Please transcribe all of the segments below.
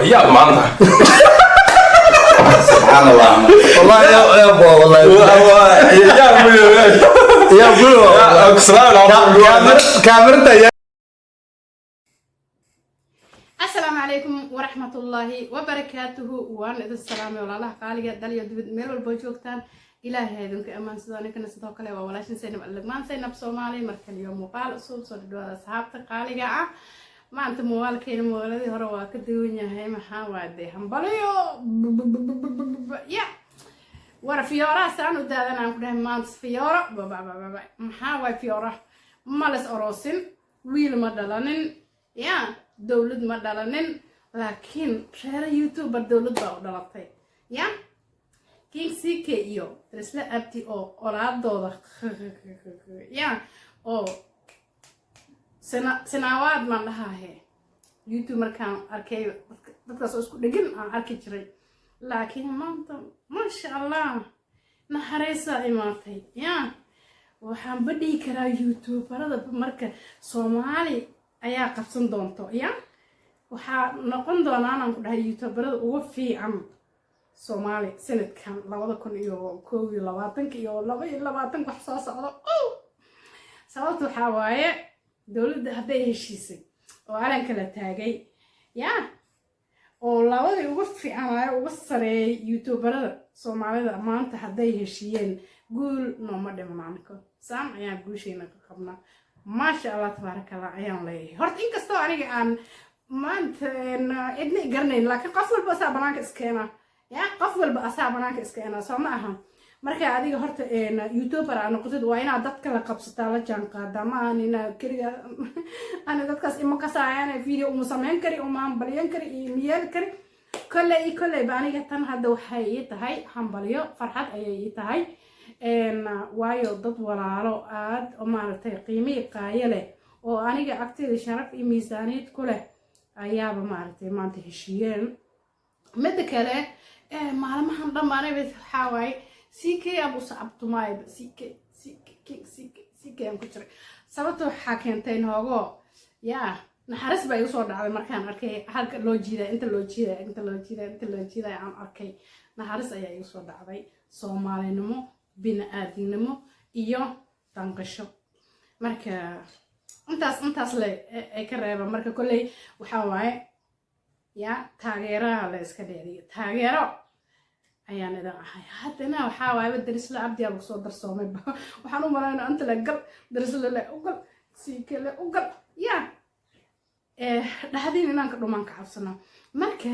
Waa yaab maanta. Subxaan Allah. Wallahi ya bo, wallahi. Yaab. Ya bro. Kaamirada ya. Asalaamu calaykum waraxmatullaahi wabarakaatuhu. Waan idin salaamay, walaalaha qaaliga, dal iyo dibad meel walbo joogtaan. Ilaahay ha idinku ammaansado. Aninkana sidoo kale waa walaashin Saynab Allegmaan, Saynab Soomaali. Markale iyo muuqaal cusub. Soo dhadhawaada, asxaabta qaaliga ah. Maanta muuqaalkeena muuqaaladii hore waa ka duwan yahay. Maxaa waa dee? Hambaliyo ya war fiyooraha saan u daadan aan ku dhahay maanta fiyooro babababa. Maxaa waay fiyoora? Ma les oroosin, wiil ma dhalanin, ya dowlad ma dhalanin, laakiin reera YouTuber dowlad baa u dhalatay. Ya King CK iyo Drisle Abdi oo olaadooda ya oo sinaawaad maan dhahahe. YouTube markaan arkay dadkaas oo isku dhegin aan arki jiray, laakiin maanta, maasha Allah, naxariisaa imaatay. Ya waxaan ba dhihi karaa YouTuberada marka Soomaali ayaa qabsan doonto. Ya waxaa noqon doonaa anaan ku dhahay YouTuberada ugu fiican Soomaali sanadkan 2021 iyo 22 wax soo socdo. Sababta waxaa waaye dowladda hadday heshiisay oo calanka la taagay, ya oo labadii ugu fiicanayo, uga sareeyay YouTuberada Soomaalida maanta hadday heshiiyeen, guul nooma dhiman. Aniko saan ayaan guushayna ka qabnaa. Maasha Allah, tabaaraka Allah ayaan leeyahay. Horta inkastoo aniga aan maanta cidna i garanayn, laakiin qof walba asaa banaanka iskeena. Ya qof walba asaa banaanka iskeena, soo ma aha? Marka adiga horta YouTuber aa noqotid, waa inaad dadka la qabsataa, la jaan qaadaa. Ma ahan inaad keliga ani dadkaas ima kasaayaan video uma samayn kari, uma hambalyan kari iyo miyeeli kari. Kolley iyo kolleyba aniga tan hadda waxay ii tahay hambalyo, farxad ayay ii tahay, waayo dad walaalo aad maaragtay qiimihii qaayo leh oo aniga agteeda sharaf iyo miisaaniyad ku leh ayaaba maaragtay maanta heshiiyeen. Midda kale, maalmahan dhammaanayba waxaa waaye CK abu sacabtumaayba, CK, CK, King CK, CK aan ku jiray. Sababta waxaa keentay noogo yaa naxariis baa igu soo dhacday markaan arkay halka loo jiiday, inta loo jiiday, inta loo jiiday, inta loo jiiday aan arkay. Naxariis ayaa igu soo dhacday, Soomaalinimo, bini-aadinimo iyo danqasho. Marka intaas le ay ka reeba. Marka kolley waxaa waaye ya taageeraha la iska dheeriyo, taageero ayaan idin ahay. Haddana waxaa waayeba Darisle Abdiyaa lagu soo darsoomay. Waxaan u malaynaa inta le gal, Darisle le ugal, Siikele ugal, ya dhahdiin inaan ka dhumaan ka cabsano. Marka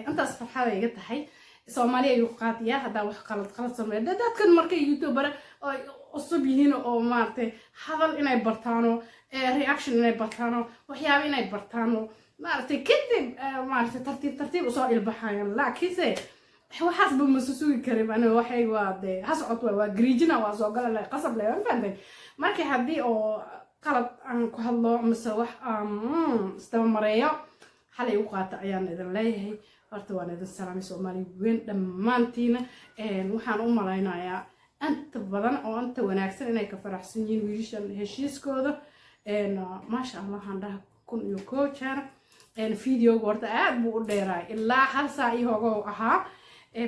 intaas farxada iga tahay. Soomaaliya ayuu qaadiyaa haddaa wax qalad qalad sameeya. Dadkan markay YouTuber cusub yihiin oo maaragtay hadal inay bartaano, reaction inay bartaano, waxyaaba inay bartaano, maaragtay kadib maaragtay tartiib tartiib usoo ilbaxayan. Laakiinse waxaasba masa sugi karin aniga. Waxay waa dee ha socod, waa gariijina, waa soo gala le, qasab le, ma fahantay? Marka haddii oo qalad aan ku hadlo mise wax isdaba mareeyo, xalay u qaata ayaan idin leeyahay. Horta waan idin salaamay, Soomaali weyn dhammaantiina. Waxaan u malaynayaa inta badan oo inta wanaagsan inay ka faraxsan yihiin wiilashan heshiiskooda. Maasha Allah aan dhaha 1001 jeer. Videoga horta aad buu u dheeraay, ilaa hal saac iyo hogo ahaa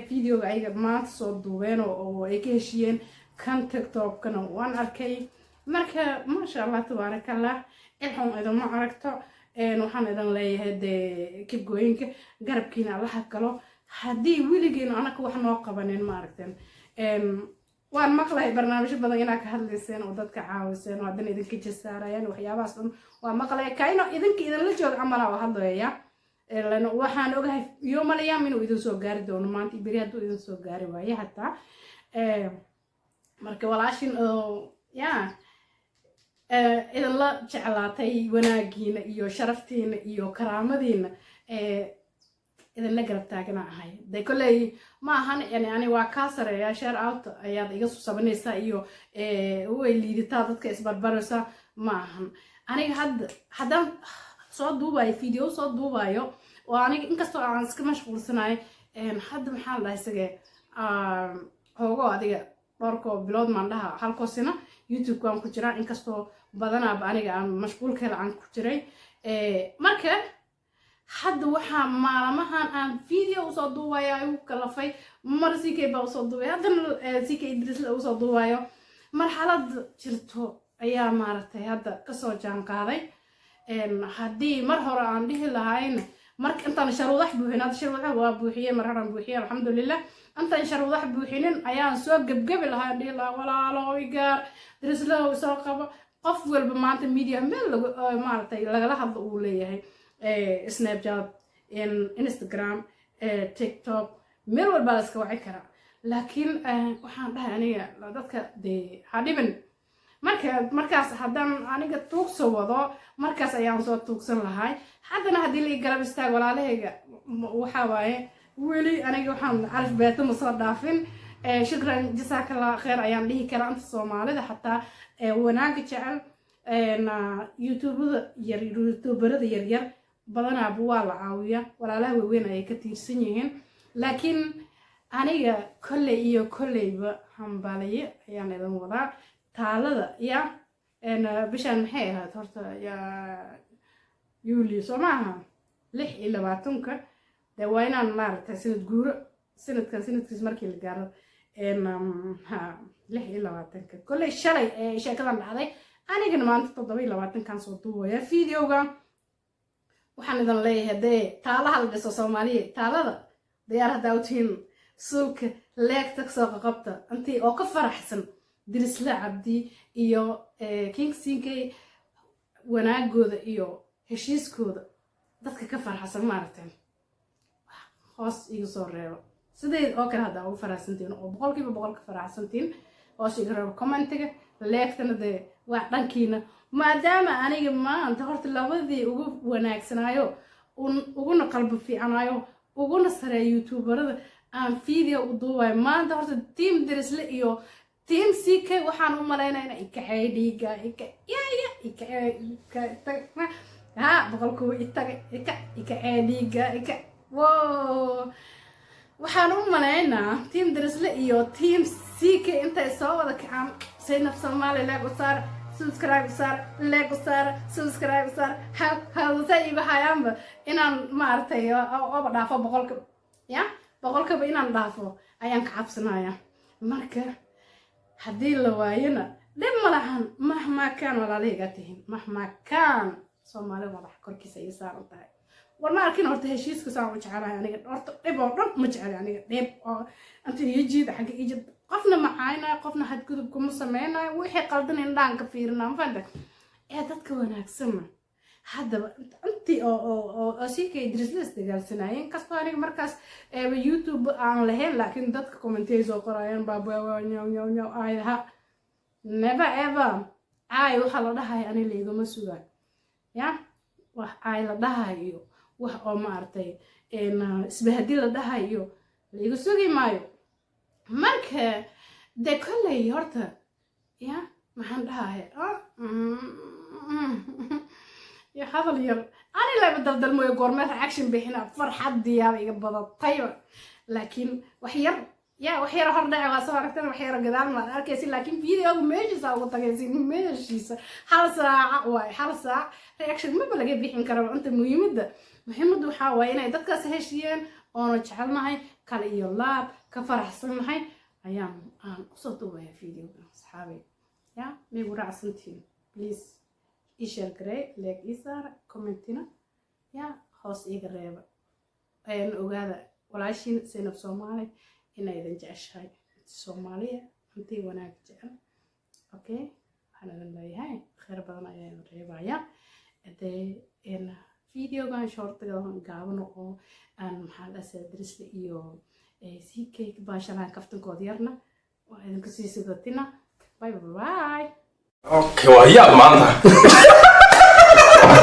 videoga ayaga maanta soo duubeen oo ay ka heshiiyeen. Kan TikTokana waan arkay. Marka maasha Allah, tabaarakallah, ilxun idinma aragto. Waxaan idin leeyahay dee kibgooyinka garabkiina Allaha galo. Haddii weligiin anaka wax noo qabanin, ma aragteen, waan maqlay barnaamijyo badan inaa ka hadlayseen oo dadka caawiseen oo haddana idinka jasaarayaan. Waxyaabahaas dhan waa maqlay. Kaino idinka idinla jooga camalaa oo hadlaya. Waxaan ogahay yoomalayam inuu idin soo gaari doono maanta, beri hadduu idin soo gaari waaye hataa. Marka walaashin oo ya idinla jeclaatay wanaagiina iyo sharaftiina iyo karaamadiina idinla garab taagana ahay. De kolley ma ahan yani ani waa kaa sareeya, share out ayaad iga sabanaysaa iyo way liiditaa dadka isbarbaraysa. Ma ahan aniga hadda haddaan soo duubayo video, soo duubayo oo aniga inkastoo aan iska mashquulsanayo hadda, maxaa la dhahay isage, hoogo adiga dhowrkoo bilood maan dhaha halkoosina YouTube waan ku jiraa, inkastoo badanaaba aniga aan mashquulkeeda aan ku jiray. Marka haddii aan Hadda waxaa maalmahan aan video usoo duubaya igu kalafay, mar CK baa usoo duubay, haddana CK Idrisle usoo duubayo. Marxalad jirto ayaa maaragtay hadda kasoo jaan qaaday. Haddii mar hore aan dhihi lahayn, marka intaan sharuudax buuxin, hadda sharuudax waa buuxiyey, mar horaan buuxiyey, alxamdulilah. Intaan sharuudax buuxinin ayaan soo gebgebi lahaa, dhihi lahaa: "Walaalo, igaar Drislow soo qabo." Qof walba maanta media meel lagu maaragtay lagala hadlo uu leeyahay, Snapchat, Instagram, TikTok, meel walbaa la iska waci karaa. Laakiin waxaan dhahay aniga dadka dee ha dhibin. Marka markaas haddaan aniga tuugso wado, markaas ayaan soo tuugsan lahay. Haddana haddii la ii garab istaag walaalahayga, waxaa waaye weli aniga waxaan alif beeto ma soo dhaafin. Shukran, jasaakallah kheer ayaan dhihi karaa inta Soomaalida xataa wanaaga jecel. Youtubada yar, youtuberada yaryar badanaaba waa la caawiya, walaalaha waaweyn ayay ka tiirsan yihiin. Laakiin aniga kolley iyo kolleyba hambaliye ayaan idin wadaa. Taalada ya bishaan maxay ahayd horta? Ya Yuuli soo maaha? 26-ka dee waa inaan maaragtay sanad guuro, sanadkan sanadkiis markii la gaaro, ha, 26-ka. Kolley shalay ee sheekadan dhacday, anigana maanta 27-kan soo duubaya videoga. Waxaan idin leeyahay dee taalaha la dhiso Soomaaliya, taalada diyaar haddaa utihiin, suulka leegta kasoo qaqabta intii oo ka faraxsan Dirisle Cabdi iyo King CK wanaagooda iyo heshiiskooda. Dadka ka faraxsan maaragtay hoos iga soo reebo. Sideed oo kale haddaa ugu faraxsantiin oo 100% ka faraxsantiin, hoos iga reebo commentiga, leegtana dee waa dhankiina. Maadaama aniga maanta horta labadii ugu wanaagsanaayo, uguna qalbi fiicanayo, uguna sareeya youtuberada aan video u duubayo maanta, horta team Dirisle iyo team CK waxaan u malaynaya ina ikaxeey dhiiga ika ya ikaxeey ha boqolkuwa itaga ika ikaxeey dhiiga ika wo. Waxaan u malaynaa team Dirisle iyo team CK intay soo wada kacaan. Saynab Soomaali, like u saar, subscribe saar, like u saar, subscribe saar. Ha hawsa igu hayaanba inaan maaragtay oba dhaafo boqolka, ya boqolkaba inaan dhaafo ayaan ka cabsanaya. Marka haddii la waayona dhib ma lahan, mahmaa kaan walaalahaygaa tihin, mahmaa kaan Soomaali madax korkiisa ay saaran tahay. War ma arkin horta heshiiska saan u jecelahay aniga. Horta dhib oo dhan ma jeceli aniga, dhib oo inta ii jiida xagga ii jiid, qofna ma caaynayo, qofna xadgudub kuma sameynayo. Wixii qaldan indhaan ka fiirina, ma fahanta? Ee dadka wanaagsanna haddaba intii oo CK Idrisla isdagaalsanaayeen, kastoo aniga markaas eeba YouTube aan lahayn, laakiin dadka commentiyay soo qorayaan baabaa nyaw nyaw nyaw ayha. Never ever caay waxaa la dhahaya ani laigama sugayo, ya wax caay la dhahayo iyo wax oo maaragtay isbahadi la dhahayo iyo laiga sugi maayo. Marka dee kolley horta ya maxaan dhahaye yo hadal yar ani laba daldalmoyo goormee reaction bixina, farxadiyaaba iga badatayba. Laakiin wax yar ya wax yar hor dhace waa soo aragtan, wax yar gadaal maad arkaysin, laakiin videoga meeshiisa ugu tagaysin, meeshiisa hal saaca waay, hal saac reaction maba laga bixin karo. Inta muhiimadda waxaa waaye inay dadkaas heshiyeen oona jecelnahay, kale iyo laab ka faraxsannahay ayaan aan usoo duubaya videoga. Asxaabay, ya maygu raacsantihiin? Please ii share garee, like ii saara, commentina ya hoos iiga reeba. Ogaada walaashiin Saynab Soomaali inay idin jeceshahay, Soomaaliya intii wanaag jecel. Okay, waxaan idin leeyahay kheyr badan ayaa idin reebaya. Dee videogan shortiga gaaban oo aan maxaa dhase Drisle iyo CK baashalaan kaftankooda yarna waa idinku sii sidatina. Bye bye. Okay, waa yaab maanta.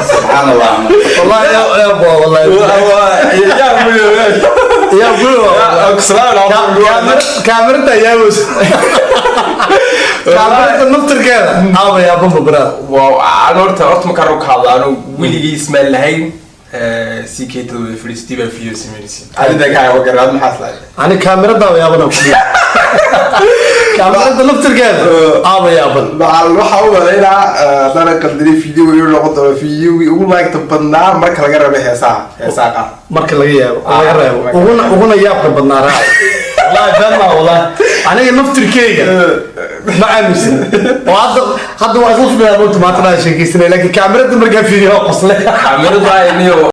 Subxaan Allah. والله يا ابو والله. Yaab. يا ابو. كاميرتا يا بس كاميرتا naftirkeeda aaba yaabamba braa. Waa horta markaan ka hadla, anu weligii ismaan lahayn CK tadwada fadhiistay baa video sameynaysa adida kaa garaad maxaas lahayd. Ani kaamirada yaabana ku Kaamirada laftirkeeda aaba yaaban. Macal waxaa u malaynaa, haddana qaldinay, video inuu noqon doono videogii ugu laagta badnaa marka laga reebo heesaha qaar. Marka laga yaabo, laga reebo, uguna yaabka badnaa raac. Wallahi been maa, wallahi aniga naftirkeyga ma aaminsan oo hadda waa isla fadhiyaa moogta, maanta dhan sheekeysanay, laakiin kaamirada markaa fiiriyo waa qosle. Kaamirada niyo.